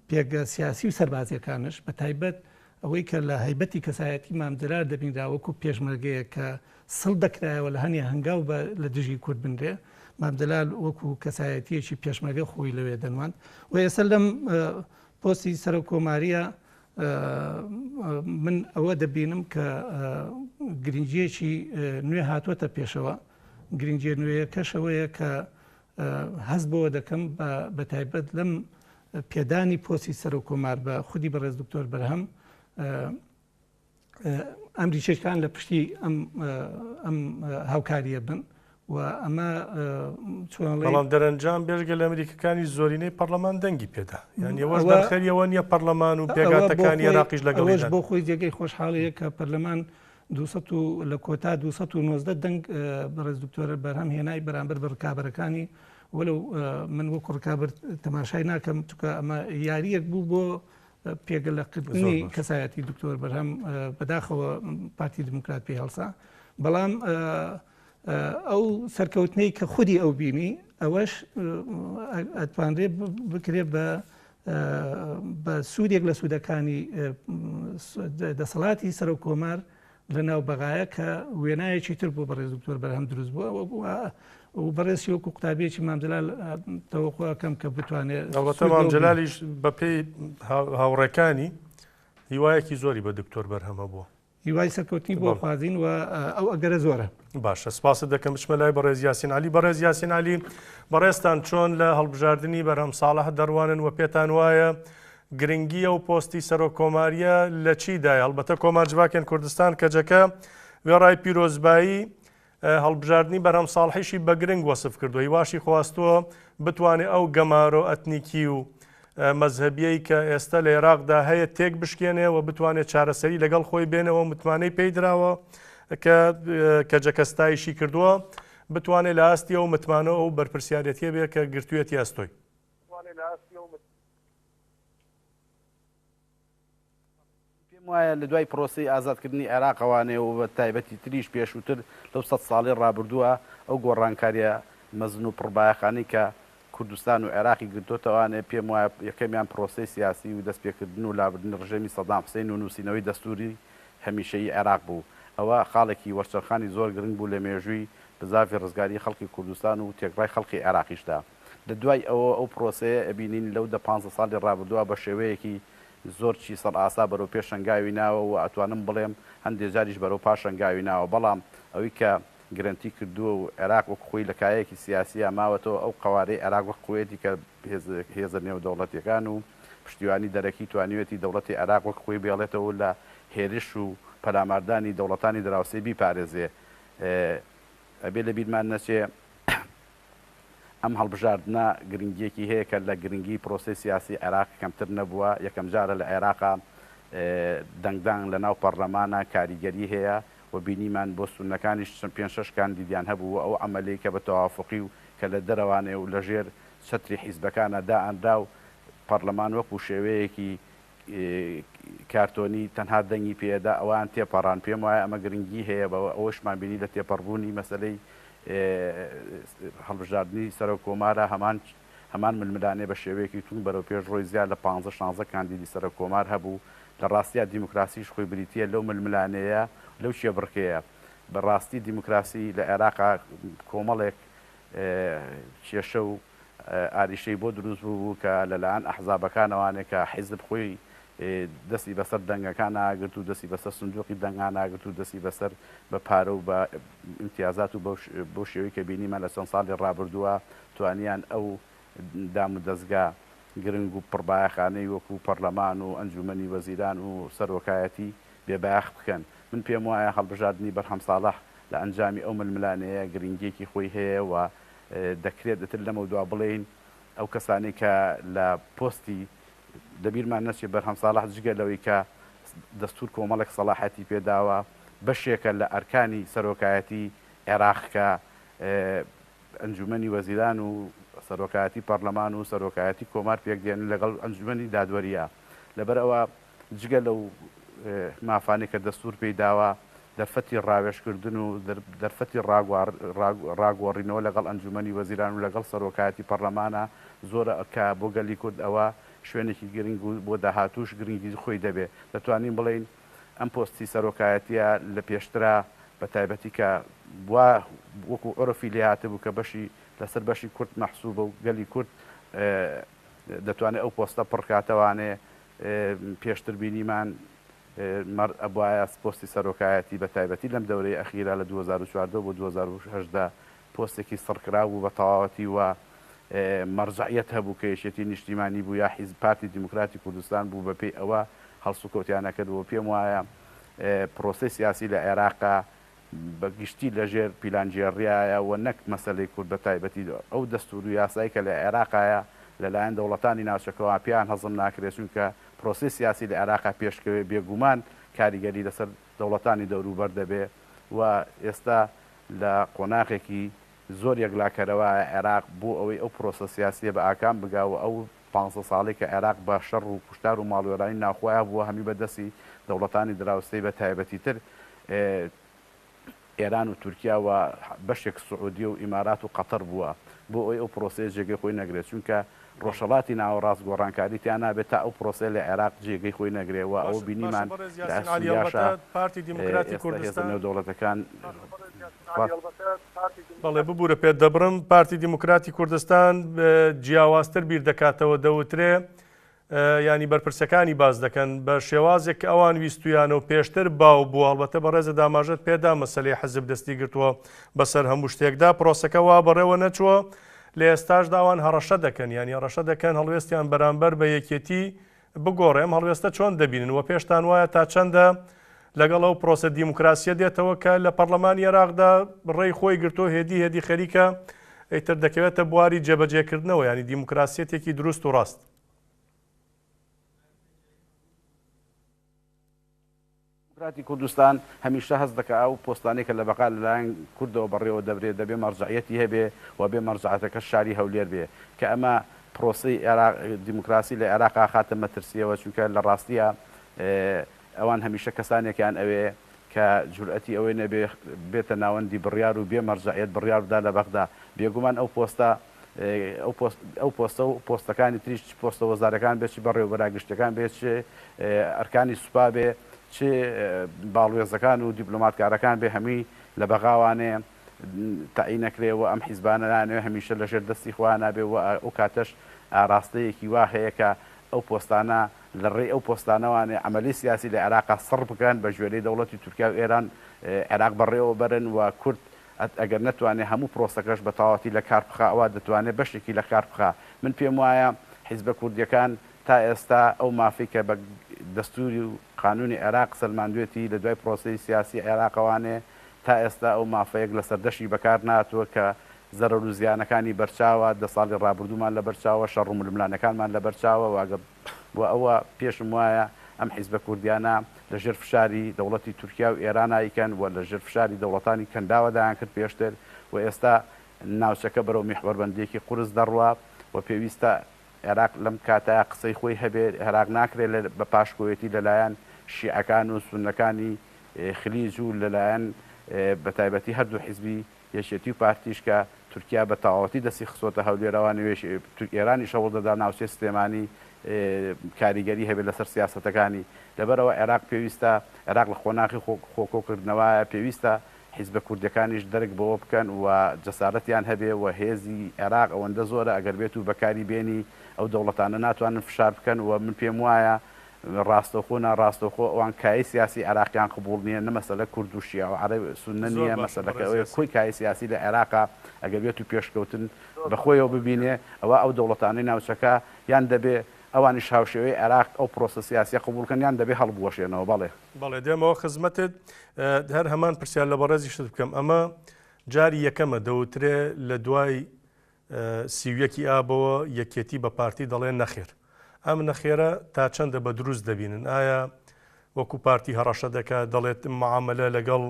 پێگە سیاسی و سەربازیەکانش بە تایبەت ئەوەی کە لە هەیبەتی کەسایەتی مام جەلال دەبینرا وەکو پێشمەرگەیەک کە سڵ دەکرایەوە لە هەنێ هەنگاو بە لە دژی کورد بنرێ مام جەلال وەکو کەسایەتیەکی پێشمەرگە خۆی لەوێ دەنواند و ئێستا لەم پۆستی سەرۆک کۆماریە من ئەوە دەبینم کە گرنگیەکی نوێ هاتووەتە پێشەوە گرنگیە نوێیەکەش ئەوەیە کە هەست بەوە دەکەم بە تایبەت لەم پێدانی پۆستی سەرۆک کۆمار بە خودی بەڕێز دکتۆر بەرهەم ئەمریکیەکان لە پشتی ئەم ئەم هاوکاریە بن و ئەمە چۆن بەڵام دەرەنجام بێژگە لە ئەمریکەکانی زۆرینەی پەرلەمان دەنگی پێدا یان ئەوەش دەرخەری ئەوە نییە پەرلەمان و پێکهاتەکانی عێراقیش لەگەڵ ئەوەش بۆ خۆی جێگەی خۆشحاڵیە کە پەرلەمان 200 و لە کۆتا 219 دەنگ بەڕێز دکتۆرە بەرهەم هێنای بەرامبەر بە ڕکابەرەکانی وەلو من وەکو ڕکابەر تەماشای ناکەم چونکە ئەمە یاریەک بوو بۆ پێگە لە کردنی کەسایەتی دکتۆر بەرهەم بەداخەوە پارتی دیموکرات پێی هەڵسا بەڵام ئەو سەرکەوتنەی کە خودی ئەو بینی ئەوەش ئەتوانرێ بکرێ بە بە سوودێک لە سوودەکانی دەسەڵاتی سەرۆک کۆمار لە ناو بەغایە کە وێنایەکی تر بۆ بەڕێز دکتۆر بەرهەم دروست بووە و بەڕێزی وەکو قوتابیەکی مام جەلال تەوەقع ئەکەم کە بتوانێت ئەڵبەتە مام جەلالیش بەپێی هاوڕێکانی هیوایەکی زۆری بە دکتۆر بەرهەم هەبووە. هیوای سەرکەوتنی بۆ خوازین و ئەو ئەگەرە زۆرە. باشە سپاست دەکەم بچمە لای بەڕێز یاسین عەلی بەڕێز یاسین عەلی بەڕێزتان چۆن لە هەڵبژاردنی بەرهەم ساڵح دەڕوانن و پێتان وایە گرنگی ئەو پۆستی سەرۆک کۆماریە لە چیدایە هەڵبەتە کۆمار جڤاکێن کوردستان کەجەکە وێڕای پیرۆزبایی هەڵبژاردنی بەرهەم ساڵحیشی بە گرنگ وەسف کردووە، هیواشی خواستووە بتوانێت ئەو گەمارۆ ئەتنیکی و مەزهەبیەی کە ئێستا لە عێراقدا هەیە تێک بشکێنێ و بتوانێت چارەسەری لەگەڵ خۆی بێنەوە متمانەی پێی دراوە کە کەجەکە ستایشی کردووە بتوانێت لە ئاستی ئەو متمانە ئەو بەرپرسیارەتیە بێ کە گرتوویەتی ئەستۆی. پێم وایە لە دوای پرۆسەی ئازادکردنی عێراقەوانێ و بە تایبەتی تریش پێشووتر لەو سەد ساڵەی ڕابردووە ئەو گۆڕانکارییە مەزن و پڕبایەخانەی کە کوردستان و عێراقی گرتۆتەوانێ پێم وایە یەکەمیان پرۆسەی سیاسی و دەستپێکردن و لابردنی ڕژێمی سەدام حسین و نووسینەوەی دەستووری هەمیشەیی عێراق بوو. ئەوە خاڵێکی وەرچەرخانی زۆر گرنگ بوو لە مێژووی بزاڤی ڕزگاریی خەڵکی کوردستان و تێکڕای خەڵکی عێراقیشدا. لە دوای ئەوە ئەو پرۆسەیە ئەبینین لەو دە پانزە ساڵی ڕابردووە بە شێوەیەکی زۆر چیسەڵ ئاسا بەرەو پێش هەنگاوی ناوە و ئەتوانم بڵێم هەندێ جاریش بەرەو پاش هەنگاوی ناوە بەڵام ئەوی کە گرەنتی کردووە و عێراق وەک خۆی لە کایەیەکی سیاسیا ماوەتەوە ئەو قەوارەی عێراق وەک خۆیەتی کە هێزە نێودەوڵەتیەکان و پشتیوانی دەرەکی توانیویەتی دەوڵەتی عێراق وەک خۆی بێڵێتەوە و لە هێرش و پەلاماردانی دەوڵەتانی دراوسێ بیپارێزێ ئەبێ لە بیرمان نەچێ ئەم هەڵبژاردنە گرنگییەکی هەیە کە لە گرنگی پرۆسەی سیاسی عێراق کەمتر نەبووە، یەکەمجارە لە عێراقا دەنگدان لەناو پەڕلەمانە کاریگەری هەیە و بینیمان بۆ سوننەکانیش چەند پێنج شەش کاندیدیان هەبوو و ئەو عەمەلەی کە بە تەوافوقی و کە لە دەرەوانێ و لەژێر چەتری حیزبەکانا دائەنرا و پەڕلەمان وەکو شێوەیەکی کارتۆنی تەنها دەنگی پێدا ئەوان تێپەڕان پێم وایە ئەمە گرنگی هەیە بە ئەوەشمان بینی لە تێپەڕبوونی مەسەلەی هەڵبژاردنی سەرۆک کۆمارە هەمان هەمان ململانێ بە شێوەیەکی توند بەرەو پێش ڕۆی زیاد لە پانزە شانزە کاندیدی سەرۆک کۆمار هەبوو لە ڕاستیا دیموکراسیش خۆی بریتیە لەو ململانێیە لەو کێبڕکێیە بە ڕاستی دیموکراسی لە عێراقا کۆمەڵێک کێشە و ئاریشەی بۆ دروست بووبوو کە لەلایەن ئەحزابەکانەوانێ کە حیزب خۆی دەستی بەسەر دەنگەکانا گرت و دەستی بەسەر سندوقی دەنگانا گرت و دەستی بەسەر بە پارە و بە ئیمتیازات و بەو شێوەی کە بینیمان لە چەند ساڵی ڕابردووە توانیان ئەو دام و دەزگا گرنگ و پڕبایەخانەی وەکوو پەڕلەمان و ئەنجوومەنی وەزیران و سەرۆکایەتی بێ بایەخ بکەن. من پێم وایە هەڵبژاردنی بەرهەم ساڵح لە ئەنجامی ئەو ململانێیە گرنگییەکی خۆی هەیە و دەکرێت ئیتر لەمەودوا بڵێین ئەو کەسانەی کە لە پۆستی لەبیرمان نەچێت بەرهەم ساڵح جگە لەوەی کە دەستور کۆمەڵێک سەڵاحەتی پێداوە بەشێکە لە ئەرکانی سەرۆکایەتی عێراق کە ئەنجومەنی وەزیران و سەرۆکایەتی پەرلەمان و سەرۆکایەتی کۆمار پێکدێن لەگەڵ ئەنجومەنی دادوەریە لەبەرئەوە جگە لەو مافانەی کە دەستوور پێی داوە، دەرفەتی ڕاوێژکردن و دەرفەتی ڕاگۆڕینەوە لەگەڵ ئەنجوومەنی وەزیران و لەگەڵ سەرۆکایەتی پەڕلەمانە زۆرە کە بۆ گەلی کورد ئەوە شوێنێکی گرنگ و بۆ داهاتووش گرنگی خۆی دەبێ. دەتوانین بڵێین ئەم پۆستی سەرۆکایەتییە لە پێشترا بە تایبەتی کە وا وەکوو عورفی لێ هاتبوو کە بەشی لەسەر بەشی کورد مەحسووبە و گەلی کورد دەتوانێ ئەو پۆستە پڕکاتەوانێ پێشتر بینیمان مەر ئەبوایە پۆستی سەرۆکایەتی بە تایبەتی لەم دەورەی ئەخیرا لە 2014 بۆ 2018 پۆستێکی سڕکراو بوو بە تەواوەتی و مەرجەعیەت هەبوو کە یەکێتی نیشتیمانی بوو یا حیزب پارتی دیموکراتی کوردستان بوو بەپێی ئەوە هەڵسوکەوتیان ئەکرد و پێم وایە پرۆسەی سیاسی لە عێراقا بە گشتی لە ژێر پیلانگێڕیایە و نەک مەسەلەی کورد بە تایبەتی ئەو دەستوور و یاسای کە لە عێراقایە لە لایەن دەوڵەتانی ناوچەکەوە پێیان هەزم ناکرێت چونکە پرۆسەی سیاسی لە عێراقا پێشکەوێ بێگومان کاریگەری لەسەر دەوڵەتانی دەوروبەر دەبێ و ئێستا لە قۆناغێکی زۆر یەکلاکەرەوایە عێراق بۆ ئەوەی ئەو پرۆسە سیاسیە بە ئاکام بگا و ئەو پانزە ساڵەی کە عێراق بە شەڕ و کوشتار و ماڵوێرانی ناوخۆیا بووە هەمی بە دەستی دەوڵەتانی دراوسێی بە تایبەتیتر ئێران و تورکیا و بەشێک سعودیە و ئیمارات و قەتەر بووە بۆ ئەوەی ئەو پرۆسەیە جێگەی خۆی نەگرێت چونکە ڕۆژهەڵاتی ناوەڕاست گۆڕانکاری تیا نابێت تا ئەو پرۆسەیە لە عێراق جێگەی خۆی نەگرێت و ئەوە باشە باشە بینیمان بەڕێز لە یاسین عەلی سوریاشا ئەڵبەتە پارتی دیموکراتی ئێستا هێزە کوردستان نێودەوڵەتەکان خواست بەڵێ ببورە پێت دەبڕم پارتی دیموکراتی کوردستان جیاوازتر بیر دەکاتەوە دەوترێ ینی بەرپرسەکانی باز دەکەن بە شێوازێک کە ئەوان ویستویانە و پێشتر باو بوو هەڵبەتە بەڕێزە داماژەت پێدا مەسلەی حەزب دەستی گرتووە بەسەر هەموو شتێکدا پرۆسەکە وا بەڕێوە نەچووە لە ئێستاشدا ئەوان هەڕەشە دەکەن یانی هەڕەشە دەکەن هەڵوێستیان بەرامبەر بە یەکێتی بگۆڕێ ئەم هەڵوێستە چۆن دەبینن و پێشتان وایە تا چەندە لەگەڵ ئەو پرۆسە دیموکراسیە دێتەوە کە لە پەرلەمانی عێراقدا ڕێی خۆی گرتووە هێدی هێدی خەریکە ئیتر دەکەوێتە بواری جێبەجێکردنەوە یانی دیموکراسیەتێکی دروست و ڕاست. دیموکراتی کوردستان هەمیشە هەست دەکا ئەو پۆستانەی کە لە بەغا لەلایەن کوردەوە بەڕێوە دەبرێ دەبێ مەرجەعیەتی هەبێ و بێ مەرجەعەتەکەش شاری هەولێر بێ کە ئەمە پرۆسەی عێراق دیموکراسی لە عێراق ئاخاتە مەترسیەوە چونکە لە ڕاستیا ئەوان هەمیشە کەسانێکیان ئەوێ کە جورئەتی ئەوەی نەبێ بێتە ناوەندی بڕیار و بێ مەرجەعیەت بڕیار بدا لە بەغدا بێگومان ئەو پۆستە ئەو پۆست ئەو پۆستە و پۆستەکانی تریش چ پۆستە وەزارەکان بێ چ بەڕێوەبەرە گشتیەکان بێ چ ئەرکانی سوپا بێ چ باڵوێزەکان و دیپلۆماتکارەکان بێ هەمووی لە بەغاوانێ تەعین ئەکرێ و ئەم حیزبانە نانەوێ هەمیشە لەژێر دەستی خۆیانا بێ و ئەو کاتەش ئاراستەیەکی وا هەیە کە ئەو پۆستانە لە ڕێی ئەو پۆستانەوانێ عەمەلی سیاسی لە عێراقا سڕ بکەن بە گوێرەی دەوڵەتی تورکیا و ئێران عێراق بەڕێوە بەرن و کورد ئەگەر نەتوانێ هەموو پرۆسەکەش بە تەواوەتی لە کار بخا ئەوا دەتوانێ بەشێکی لە کار بخا. من پێم وایە حیزبە کوردیەکان تا ئێستا ئەو مافەی کە بە دەستوری و قانونی عێراق سەلماندوێتی لە دوای پرۆسەی سیاسی عێراقەوانێ تا ئێستا ئەو مافە یەک لەسەر دەشی بەکار نەهاتووە کە زەرەر و زیانەکانی بەرچاوە، دە ساڵی ڕابردوومان لەبەر چاوە، شەڕ و ململانێکانمان لەبەر چاوە و ئەگەر و ئەوە پێشم وایە ئەم حیزبە کوردیانە لە ژێر فشاری دەوڵەتی تورکیا و ئێران ئایکەن و لە ژێر فشاری دەوڵەتانی کەنداوە دایانکرد پێشتر و ئێستا ناوچەکە بەرەو میحوەربەندییەکی قورس دەڕوا و پێویستە عێراق لەم کاتەیا قسەی خۆی هەبێ، عێراق ناکرێ لە بە پاشکۆیەتی لە لایەن شیعەکان و سوننەکانی خلیج و لە لایەن بە تایبەتی هەردوو حیزبی یەکێتی و پارتیش کە تورکیا بە تەواوەتی دەستی خستۆتە هەولێر ئەوانەوێش ئێرانیش هەوڵ دەدا ناوچەی سلێمانی کاریگەری هەبێت لەسەر سیاسەتەکانی لەبەرئەوە عێراق پێویستە عێراق لە قۆناغی خۆکۆکردنەوایە پێویستە حیزبە کوردیەکانیش دەرک بەوە بکەن و جەسارەتیان هەبێ و هێزی عێراق ئەوەندە زۆرە ئەگەر بێت و بەکاری بێنی ئەو دەوڵەتانە ناتوانن فشار بکەن و من پێم وایە ڕاستەوخۆ ناڕاستەوخۆ ئەوان کایەی سیاسی عێراقیان قبوڵ نیە نە مەسەلە کورد و شیعە و عەرەب سوننە زۆر نیە باشە مەسەلەکە بەڕێز ئەوەیە یاسین. کۆی کایەی سیاسی لە عێراقا ئەگەر بێت و پێشکەوتن بە خۆیەوە ببینێ ئەوا ئەو دەوڵەتانەی ناوچەکە یان دەبێ ئەوانیش هاوشێوەی عێراق ئەو پرۆسە سیاسیە قبوڵ کەن یان دەبێ هەڵبوەشێنەوە بەڵێ. بەڵێ دێمەوە خزمەتت هەر هەمان پرسیار لە بەڕێزیشت بکەم ئەمە جاری یەکەمە دەوترێ لە دوای 31 ی ئابەوە یەکێتی بە پارتی دەڵێ نەخێر. ئەم نەخێرە تا چەندە بە دروست دەبینن؟ ئایا وەکو پارتی هەڕەشە دەکات دەڵێت معامەلە لەگەڵ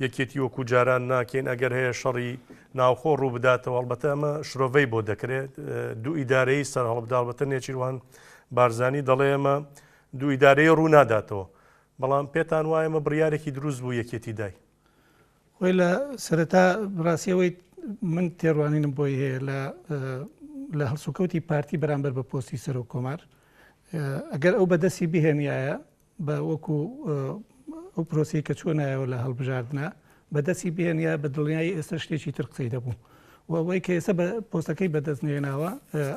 یەکێتی وەکو جاران ناکەین ئەگەر هەیە شەڕی ناوخۆ ڕوو بداتەوە ئەڵبەتە ئەمە شرۆڤەی بۆ دەکرێت دوو ئیدارەی سەر هەڵبدا ئەڵبەتە نێچیروان بارزانی دەڵێ ئەمە دوو ئیدارەی ڕوو ناداتەوە بەڵام پێتان وایە ئەمە بڕیارێکی دروست بوو یەکێتی دای؟ خۆی لە سەرەتا ڕاستی ئەوەی من تێڕوانینم بۆی هەیە لە لە هەڵسوکەوتی پارتی بەرامبەر بە پۆستی سەرۆک کۆمار ئەگەر ئەو بەدەستی بهێنایە بە وەکو ئەو پرۆسی کە چۆنایەوە لە هەڵبژاردنە بەدەستی بهێنیا بە دڵنیایی ئێستا شتێکی تر قسەی دەبوو و ئەوەی کە ئێستا بە پۆستەکەی بەدەست نێناوە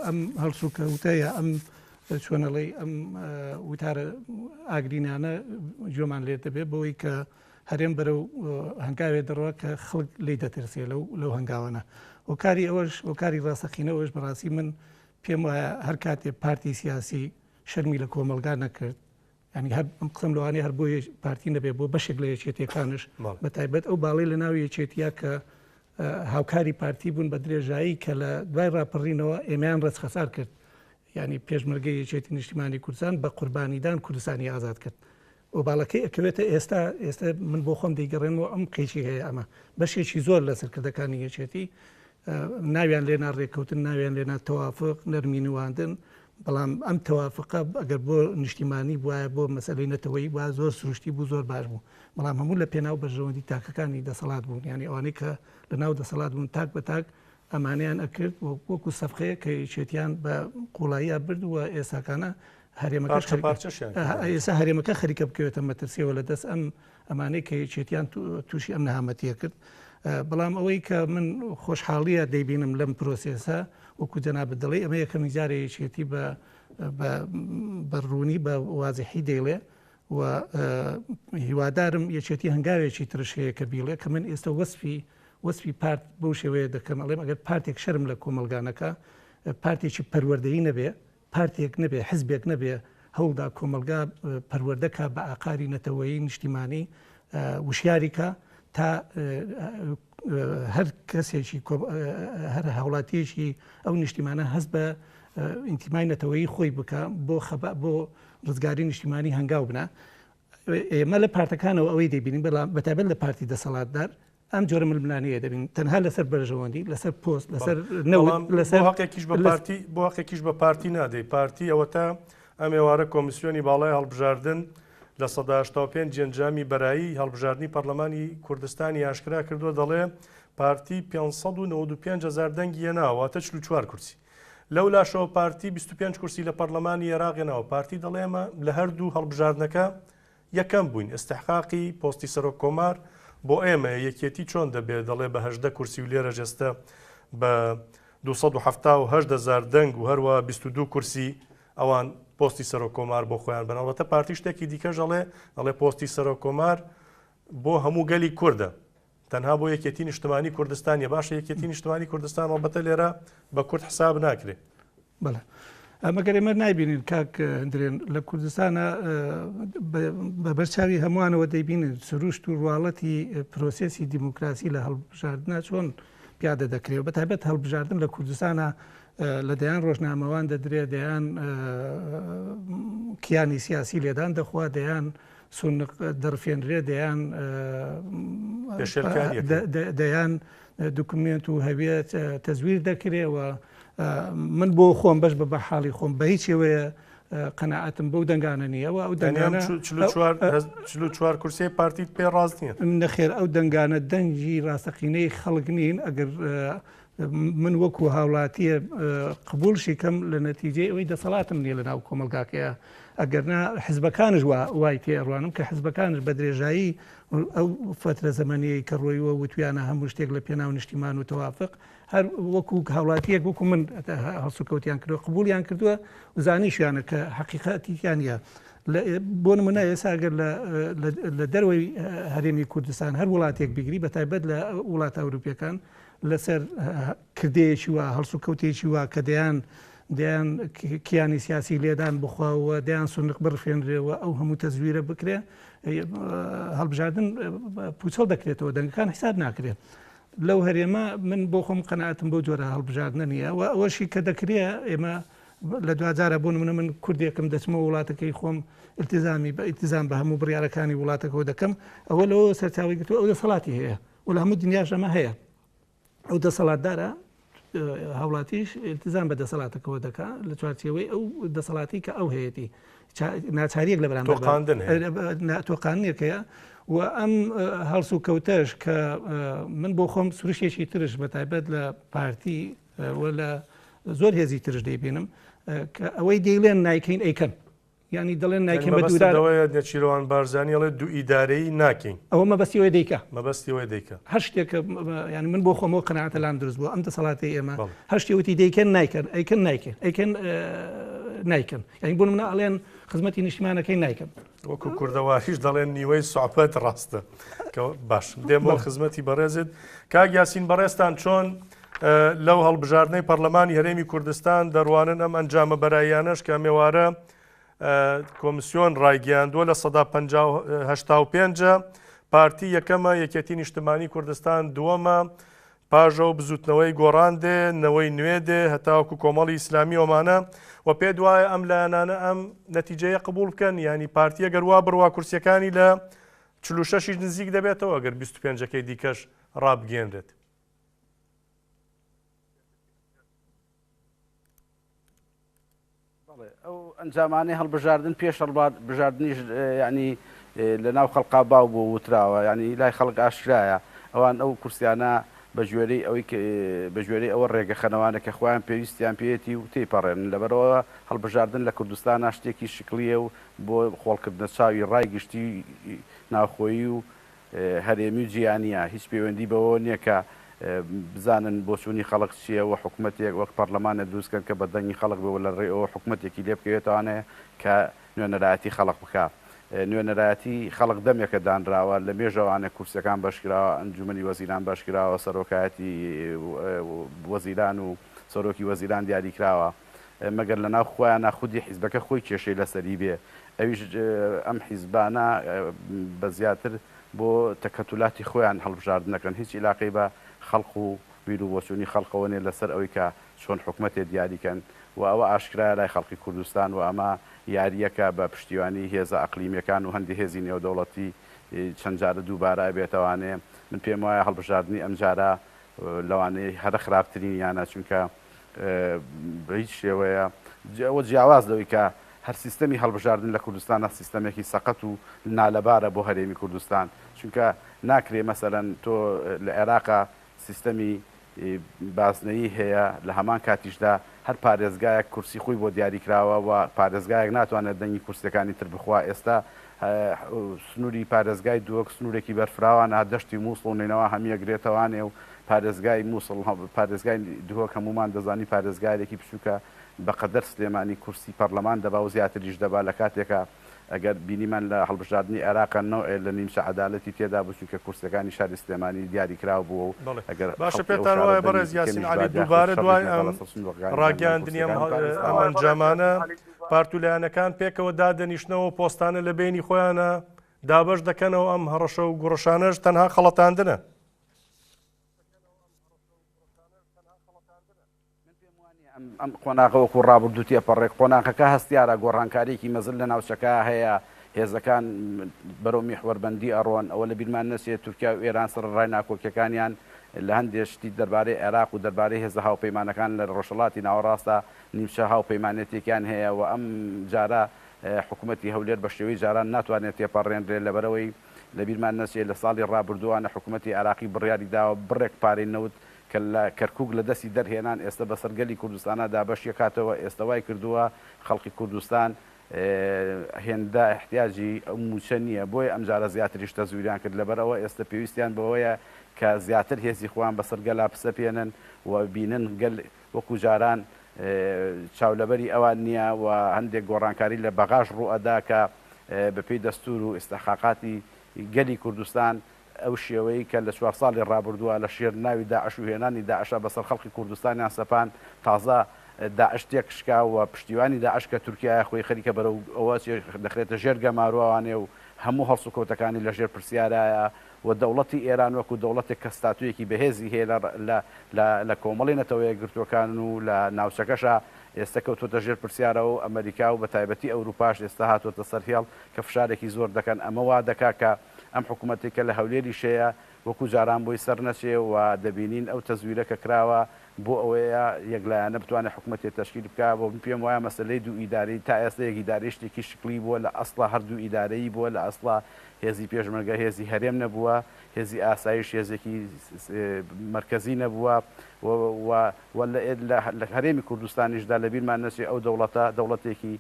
ئەم هەڵسوکەوتەیە ئەم چۆنەڵی ئەم وتارە ئاگرینانە گوێمان لێ دەبێت بۆی کە هەرێم بەرەو هەنگاوێ دەڕوا کە خەڵک لێی دەترسێ لەو لەو هەنگاوانە. هۆکاری ئەوەش هۆکاری ڕاستەقینەوەش بەڕاستی من پێم وایە هەر کاتێ پارتی سیاسی شەرمی لە کۆمەڵگا نەکرد ینی هەر ئەم قسەم لەوانەیە هەر بۆ پارتی نەبێ بۆ بەشێک لە یەکێتیەکانش بە تایبەت ئەو باڵی لە ناو یەکێتیە کە هاوکاری پارتی بوون بە درێژایی کە لە دوای ڕاپەڕینەوە ئێمەیان ڕێزخەسار کرد ینی پێشمەرگەی یەکێتی نیشتیمانی کوردستان بە قوربانیدان کوردستانی ئازاد کرد ئۆباڵەکەی ئەکەوێتە ئێستا، ئێستا من بۆ خۆم دەیگەڕێنمەوە ئەم قەیچی هەیە ئەمە بەشێکی زۆر لە سەرکردەکانی یەکێتی ناویان لێنا ڕێککەوتن ناویان لێنا تەوافق نەرمی نواندن بەڵام ئەم تەوافقە ئەگەر بۆ نیشتیمانی بواە بۆ مەسەلەی نەتەوەی بووە زۆر سروشتی بوو زۆر باش بوو بەڵام هەموو لە پێناو بەرژەوەندی تاکەکانی دەسەڵات بوون یعنی ئەوانەی کە لە ناو دەسەڵات بوون تاک بە تاک ئەمانەیان ئەکرد وەکو سەفقەیەک کە یەکێتیان بە قوڵاییا برد و ئێساکانە هەرێمەکەش پارچە پارچەشیان کردن. ئێستا هەرێمەکە خەریکە بکەوێتە مەترسیەوە لە دەست ئەم ئەمانەی کە یەکێتیان تووشی ئەم نەهامەتیە کرد. بەڵام ئەوەی کە من خۆشحاڵیە دەیبینم لەم پرۆسێسە وەکو جەنابت دەڵێی ئەمە یەکەمین جارە یەکێتی بە بە ڕوونی بە وازحی دەیڵێ و هیوادارم یەکێتی هەنگاوێکی ترش هەیە کە بیڵێ کە من ئێستا وەسفی وەسفی پارت بەو شێوەیە دەکەم ئەڵێم ئەگەر پارتێک شەرم لە کۆمەڵگا نەکا پارتێکی پەروەردەیی نەبێ پارتێک نەبێ حزبێک نەبێ هەوڵدا کۆمەڵگا پەروەردە کا بە ئاقاری نەتەوەیی نیشتیمانی وشیاری کا تا هەر کەسێکی هەر هاوڵاتیەکی ئەو نیشتیمانە هەست بە ئینتیمای نەتەوەیی خۆی بکە بۆ خەبا بۆ ڕزگاری نیشتیمانی هەنگاو بنا. ئێمە لە پارتەکانەوە ئەوەی دەبینین بەڵام بەتایبەت لە پارتی دەسەڵاتدار ئەم جۆرە ململانێیە دەبین تەنها لەسەر بەرژەوەندی لەسەر پۆست لەسەر نەوت لەسەر هەقێکیش بە پارتی بۆ هەقێکیش بە پارتی نادەی پارتی ئەوەتا ئەم ئێوارە کۆمیسیۆنی باڵای هەڵبژاردن 85% ئەنجامی بەرایی هەڵبژاردنی پەرلەمانی کوردستانی ئاشکرا کردووە دەڵێ پارتی 595 هزار دەنگی هێناوە واتە 44 کورسی لەو لاشەوە پارتی 25 کورسی لە پەرلەمانی عێراق هێناوە پارتی دەڵێ ئێمە لە هەردوو هەڵبژاردنەکە یەکەم بووین، ئیستحقاقی پۆستی سەرۆک کۆمار بۆ ئێمەیە، یەکێتی چۆن دەبێ دەڵێ بە 18 کورسی و لێرەش ئێستە بە 278 هەزار دەنگ و هەروە 22 کورسی ئەوان پۆستی سەرۆک کۆمار بۆ خۆیان بەن. ئەڵبەتە پارتی شتێکی دیکەش ئەڵێ، ئەڵێ پۆستی سەرۆک کۆمار بۆ هەموو گەلی کوردە. تەنها بۆ یەکێتی نیشتمانی کوردستان نیە باشە یەکێتی نیشتمانی کوردستان ئەڵبەتە لێرە بە کورد حساب ناکرێ. بەڵێ مەگەر ئێمە نایبینین کاک هندرێن لە کوردستانە بە بەرچاوی هەمووانەوە دەیبینن سروشت و ڕواڵەتی پرۆسێسی دیموکراسی لە هەڵبژاردنە چۆن پیادە دەکرێت بە تایبەت هەڵبژاردن لە کوردستانە لە دەیان ڕۆژنامەوان دەدرێت دەیان کیانی سیاسی لێدان دەخوا دەیان سونق دەڕفێنرێ دەیان دەیان دوکمێنت و هەویەت تەزویر دەکرێ و من بۆ خۆم بەش بە بە حاڵی خۆم بە هیچ شێوەیە قەناعەتم بەو دەنگانە نییە و ئەو دەنگانە 44 کورسی پارتیت پێ ڕاست نییە نەخێر ئەو دەنگانە دەنگی ڕاستەقینەی خەڵک نین ئەگەر من وەکو هاوڵاتیە قبوڵشی کەم لە نەتیجەی ئەوەی دەسەڵاتم نییە لە ناو کۆمەڵگاکەیە ئەگەرنا حزبەکانش وای تێ ئەڕوانم کە حزبەکانش بە درێژایی ئەو فەترە زەمەنیەی کە ڕۆیوە وتویانە هەموو شتێک لە پێناو نیشتیمان و تەوافق هەر وەکو هاوڵاتیەک وەکو من هەڵسوکەوتیان کردووە قبولیان کردووە و زانیشیانە کە حەقیقەتیان نییە بۆ نمونە ئێستا ئەگەر لە دەرەوەی هەرێمی کوردستان هەر وڵاتێک بگری بە تایبەت لە وڵاتە ئەوروپیەکان لەسەر کردەیەکی وا، هەڵسوکەوتێکی وا کە دەیان دەیان کیانی سیاسی لێدان بخوا و دەیان سندق بڕفێنرێ و ئەو هەموو تەزویرە بکرێ، هەڵبژاردن پوچەڵ دەکرێتەوە، دەنگەکان حیساب ناکرێ. لەو هەرێمە من بۆ خۆم قەناعەتم بەو جۆرە هەڵبژاردنە نییە و ئەوەشی کە دەکرێ ئێمە لە دواجارە بۆ نمونە من کوردێکم دەچمەوە وڵاتەکەی خۆم التزامی بە ئیلتزام بە هەموو بڕیارەکانی وڵاتەکەەوە دەکەم ئەوە لەوە سەرچاوەی گرتووە ئەو دەسەڵاتی هەیە و لە هەموو دنیاش ئەمە هەیە ئەو دەسەڵاتدارە هاوڵاتیش التزام بە دەسەڵاتەکەەوە دەکا لە چوارچێوەی ئەو دەسەڵاتی کە ئەو هەیەی ناچاریەک لە بەرامبەر تۆقاندنێک هەیە و ئەم هەڵس و کەوتەش کە من بۆ خۆم سروشێکی ترش بە تایبەت لە پارتی و لە زۆر هێزی ترش دەیبینم کە ئەوەی دەیڵێن نایکەین ئەیکەن یانی دەڵێن نایکەین بە دوورا. ئەوەیە نێچیروان بارزانی ئەڵێ دوو ئیدارەیی ناکەین. ئەوە مەبەستی ئەوەیە دەیکا. مەبەستی ئەوەیە دەیکا. هەر شتێک کە یانی من بۆ خۆم ئەو قەناعەتە لام دروست بووە ئەم دەسەڵاتەی ئێمە هەر شتێ وتی دەیکەن نایکەن ئەیکەن نایکەن ئەیکەن نایکەن یانی بۆ نمونە ئەڵێن خزمەتی نیشتیمانەکەی نایکەن. وەکو کوردەواریش دەڵێن نیوەی سوعبەت ڕاستە. باش دێمەوە خزمەتی بەڕێزت. کاک یاسین بەڕێزتان چۆن لەو هەڵبژاردنەی پەرلەمانی هەرێمی کوردستان دەڕوانن ئەم ئەنجامە بەراییانەش کە ئەمێوارە کۆمسیۆن ڕایگەیاندووە 85% پارتی یەکەمە یەکێتی نیشتمانی کوردستان دووەمە پاژە و بزوتنەوەی گۆڕان دێ نەوەی نوێ دێ هەتاوەکو کۆمەڵی ئیسلامی ئەمانە و پێ دوایە ئەم لایەنانە ئەم نەتیجەیە قبول بکەن ینی پارتیە گەروا بڕوا کورسیەکانی لە 46 نزیک دەبێتەوە گەر 25ەکەی دیکەش ڕابگەێنرێت. بەڵێ ئەو ئەنجامانەی هەڵبژاردن پێش هەڵبژاردنیش یعنی لە ناو خەڵقا باو بۆ وتراوە یعنی لای خەڵک ئاشکرایە ئەوان ئەو کورسیانە بە گوێرەی ئەوەی بە گوێرەی ئەوە ڕێگەخەنەوانە کە خۆیان پێویستیان پێیەتی و تێیپەڕێنن لەبەرئەوە هەڵبژاردن لە کوردستانا شتێکی شکڵیە و بۆ خۆڵکردنە چاوی ڕای گشتی ناوخۆیی و هەرێمی و جیهانییە، هیچ پەیوەندی بەوەوە نییە کە بزانن بۆچوونی خەڵک چییە و حکومەتێک وەک پەڕلەمانێ دروست کەن کە بە دەنگی خەڵک بێ و لە ڕێی ئەوە حکومەتێکی لێ بکەوێتەوانێ کە نوێنەرایەتی خەڵک بکا. نوێنەرایەتی خەڵک دەمێکە دانراوە، لە مێژەوانێ کورسیەکان بەشکراوە، ئەنجومەنی وەزیران بەشکراوە، سەرۆکایەتی وەزیران و سەرۆکی وەزیران دیاریکراوە. مەگەر لەناو خۆیانا خودی حیزبەکە خۆی کێشەی لەسەری بێ ئەویش ئەم حیزبانە بە زیاتر بۆ تەکەتولاتی خۆیان هەڵبژاردنەکەن هیچ ئیلاقەی بە خەڵق و بیرو بۆچونی خەڵقەوە نیە لەسەر ئەوەی کە چۆن حکومەتێ دیاریکەن و ئەوە ئاشکرایە لای خەڵقی کوردستان و ئەمە. یارییەکە بە پشتیوانی هێزە ئەقلیمیەکان و هەندێ هێزی نێودەوڵەتی چەند جارە دووبارە ئەبێتەوانێ. من پێم وایە هەڵبژاردنی ئەمجارە لەوانەیە هەرە خراپترینیانە چونکە بە هیچ شێوەیە ئەوە جیاواز لەوەی کە هەر سیستەمی هەڵبژاردن لە کوردستانە سیستەمێکی سەقەت و نالەبارە بۆ هەرێمی کوردستان چونکە ناکرێ مەسەلەن تۆ لە عێراقا سیستەمی بازنەیی هەیە، لە هەمان کاتیشدا هەر پارێزگایەک کورسی خۆی بۆ دیاریکراوە و پارێزگایەک ناتوانێت دەنگی کورسیەکانی تر بخوا، ئێستا سنووری پارێزگای دهۆک سنوورێکی بەرفراوانە، دەشتی مووسڵ و نەینەوا هەمیە گرێتەوانێ و پارێزگای مووسڵ پارێزگای دهۆک هەموومان دەزانین پارێزگارێکی بچووکە بەقەدەر سلێمانی کورسی پەرلەمان دەبا و زیاتریش دەبا لە کاتێکا ئەگەر بینیمان لە هەڵبژاردنی عێراقا نەوعێ لە نیمچە عەدالەتی تێدا بوو چونکە کورسیەکانی شاری سلێمانی دیاریکراو بووە و بەڵێ ئەگەر باشە خەڵکی ئەو پێتان شارە وایە دەنگێکی بەڕێز یاسین کەمیش عەلی بات یاخود دووبارە شەڕیش دوای نەکا ئەم لەسەر سندوقەکانی دەنگدان ڕاگەیاندنی ئەم کورسیەکانی هە- ئەم پارێزگاوە. ئەنجامانە پارت و لایەنەکان پێکەوە دادەنیشنەوە و پۆستانە لە بەینی خۆیانە دابەش دەکەنەوە ئەم هەڕەشە و گوڕەشانەش تەنها خەڵەتاندنە. من پێم وانیە ئەم قۆناغە وەکو ڕابردوو تێپەڕێ، قۆناغەکە هەستیارە، گۆڕانکارییەکی مەزن لە ناوچەکە هەیە، هێزەکان بەرەو میحوەربەندی ئەڕۆن، ئەوە لەبیرمان نەچێت تورکیا و ئێران سەرەڕای ناکۆکیەکانیان لە هەندێ شتی دەربارەی عێراق و دەربارەی هێزە هاوپەیمانەکان لە ڕۆژهەڵاتی ناوەڕاستدا نیمچە هاوپەیمانێتێکیان هەیە و ئەم جارە حکومەتی هەولێر بە شێوەی جاران ناتوانێت تێپەڕێنرێ لەبەرئەوەی لەبیرمان نەچێت لە ساڵی ڕابردووانە حکومەتی عێراقی بڕیاری داوە بڕێک پارەی نەوت کە لە کەرکوک لە دەستی دەرهێنان ئێستە بەسەر گەلی کوردستانا دابەشیەکاتەوە ئێستە وای کردووە خەڵکی کوردستان هێندە ئیحتیاجی ئەو موچە نیە بۆیە ئەمجارە زیاتریش تەزویریان کرد لەبەرئەوە ئێستە پێویستیان بەوەیە کە زیاتر هێزی خۆیان بەسەر گەلا بسەپێنن و بینن گەل وەکو جاران چاولەبەری ئەوان نیە و هەندێک گۆڕانکاری لە بەغاش ڕووئەدا کە بەپێی دەستور و ئیستحقاقاتی گەلی کوردستان ئەو شێوەی کە لە چوارساڵی ڕابردووە لە ژێر ناوی داعش و هێنانی داعشا بەسەر خەڵکی کوردستانیان سەپان، تازە داعش تێکشکا و پشتیوانی داعش کە تورکیایە خۆی خەریکە بەرەو ئەوە ئەچێ دەخرێتە ژێر گەمارۆوانێ و هەموو هەڵسوکەوتەکانی لە ژێر پرسیارایە و دەوڵەتی ئێران وەکوو دەوڵەتێک کە ستاتویەکی بەهێزی هەیە لە لە لە لە کۆمەڵی نەتەوە یەکگرتووەکان و لە ناوچەکەشا ئێستە کەوتووەتە ژێر پرسیارەوە و ئەمەریکا و بەتایبەتی ئەورووپاش ئێستا هاتووەتە سەر هێڵ کە فشارێکی زۆر دەکەن ئەمە وا دەکا کە ئەم حکومەتەی کە لە هەولێریش هەیە وەکو جاران بۆی سەر نەچێ و دەبینین ئەو تەزویرە کە کراوە بۆ ئەوەیە یەک لایەنە بتوانێ حکومەتێ تەشکیل بکا و من پێم وایە مەسەلەی دوو ئیدارەیی تا ئێستا یەک ئیدارەیی شتێکی شکڵی بووە لە ئەسڵا هەر دوو ئیدارەیی بووە لە ئەسڵا هێزی پێشمەرگە هێزی هەرێم نەبووە هێزی ئاسایش هێزێکی مەرکەزی نەبووە و و و لە هەرێمی کوردستانیشدا لەبیرمان نەچێ ئەو دەوڵەتە دەوڵەتێکی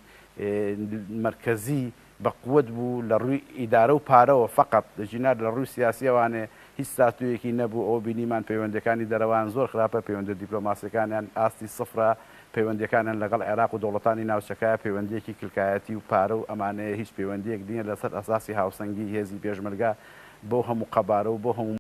مەرکەزی بە قوت بوو لە ڕووی ئیدارە و پارەوە فەقەت، دەگینا لە ڕووی سیاسیەوانێ هیچ ستاتۆیەکی نەبوو، ئەوە بینیمان پەیوەندیەکانی دەرەوەیان زۆر خراپە، پەیوەندیە دیپلۆماسیەکانیان ئاستی سفرە، پەیوەندیەکانیان لەگەڵ عێراق و دەوڵەتانی ناوچەکە پەیوەندیەکی کلکایەتی و پارە و ئەمانەیە، هیچ پەیوەندیەک نیە لەسەر ئەساسی هاوسەنگی هێزی پێشمەرگە بەو هەموو قەبارە و بەو هەموو.